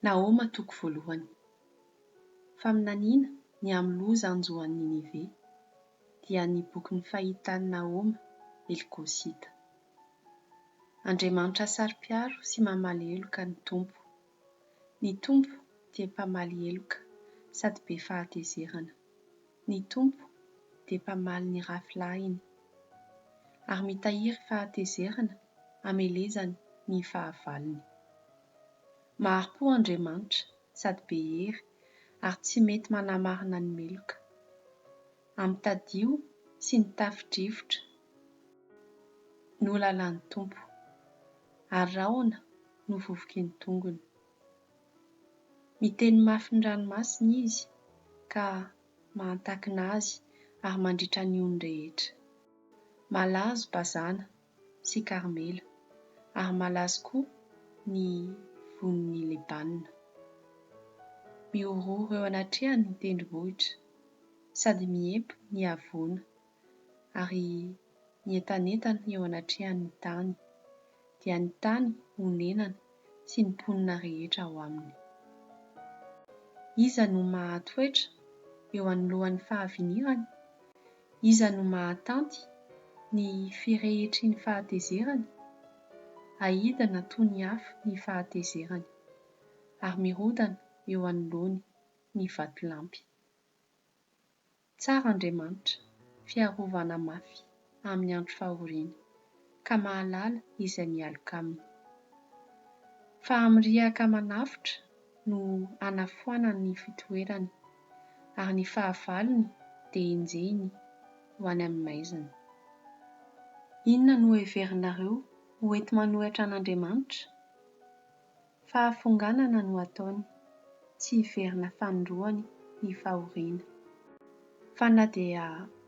Nahoma toko voalohany. Faminaniana ny amin'ny loza hanjo an'i Ninive, dia ny bokin'ny fahitan'i Nahoma Elkosita. Andriamanitra saro-piaro sy mamaly heloka ny Tompo. Ny Tompo dia mpamaly heloka sady be fahatezerana. Ny Tompo dia mpamaly ny rafilahiny, ary mitahiry fahatezerana hamelezany ny fahavalony. Mahari-po Andriamanitra sady be hery ary tsy mety manamarina ny meloka. Amin'ny tadio sy ny tafo-drivotra no lalan'ny Tompo, ary rahona no vovoky ny tongony. Miteny mafy ny ranomasina Izy ka mahantakina azy ary mandritra ny ony rehetra. Malazo Bazana sy Karmela, ary malazo koa ny vonin'i Lebana. Mihorohoro eo anatrehany ny tendrombohitra, sady miempo ny havoana, ary mientanentana eo anatrehany ny tany, dia ny tany onenana sy ny mponina rehetra ao aminy. Iza no mahatoetra eo anoloan'ny fahavinirany? Iza no mahatanty ny firehitry ny fahatezerany? Aidina toy ny afo ny fahatezerany, ary mirodana eo anoloany ny vatolampy. Tsara Andriamanitra, fiarovana mafy amin'ny andro fahoriana, ka mahalala izay mialoka aminy. Fa amin'ny riaka manafotra no hanafoanany ny fitoerany, ary ny fahavalony dia henjehiny ho any amin'ny maizina. Inona no heverinareo ho enti-manohitra an'Andriamanitra? Fahafonganana no ataony, tsy hiverina fanindroany ny fahoriana. Fa na dia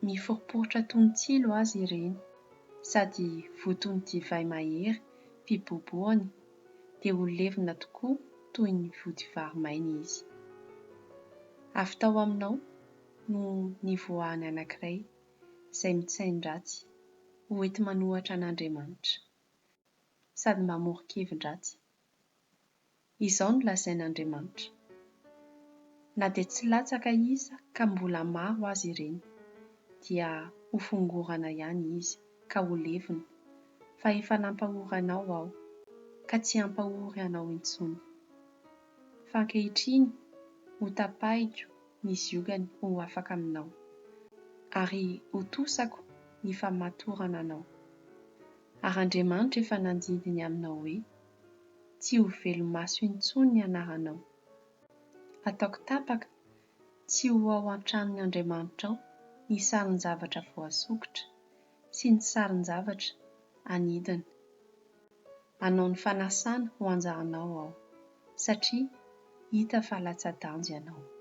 miforiporitra toy ny tsilo aza ireny, sady voton'ny divay mahery fibobohany, dia ho levona tokoa toy ny vodivary maina izy. Avy tao aminao no nivoahan'ny anankiray izay mitsain-dratsy ho enti-manohatra an'Andriamanitra. sady mamoron-kevi-dratsy. Izao no lazain'Andriamanitra, Na dia tsy latsaka isa ka mbola maro aza ireny, dia hofongorana ihany izy ka ho levona, fa efa nampahory anao Aho, ka tsy hampahory anao intsony. Fa ankehitriny hotapahiko ny ziogany ho afaka aminao, ary hotosako ny famatorana anao. Ary Andriamanitra efa nandidy ny aminao hoe, Tsy ho velo-maso intsony ny anaranao. Hataoko tapaka tsy ho ao an-tranon' Andriamanitrao ny sarin-javatra voasokitra sy ny sarin-javatra anidina. Hanao ny fanasana ho anjaranao Aho, satria hita fa latsa-danja ianao.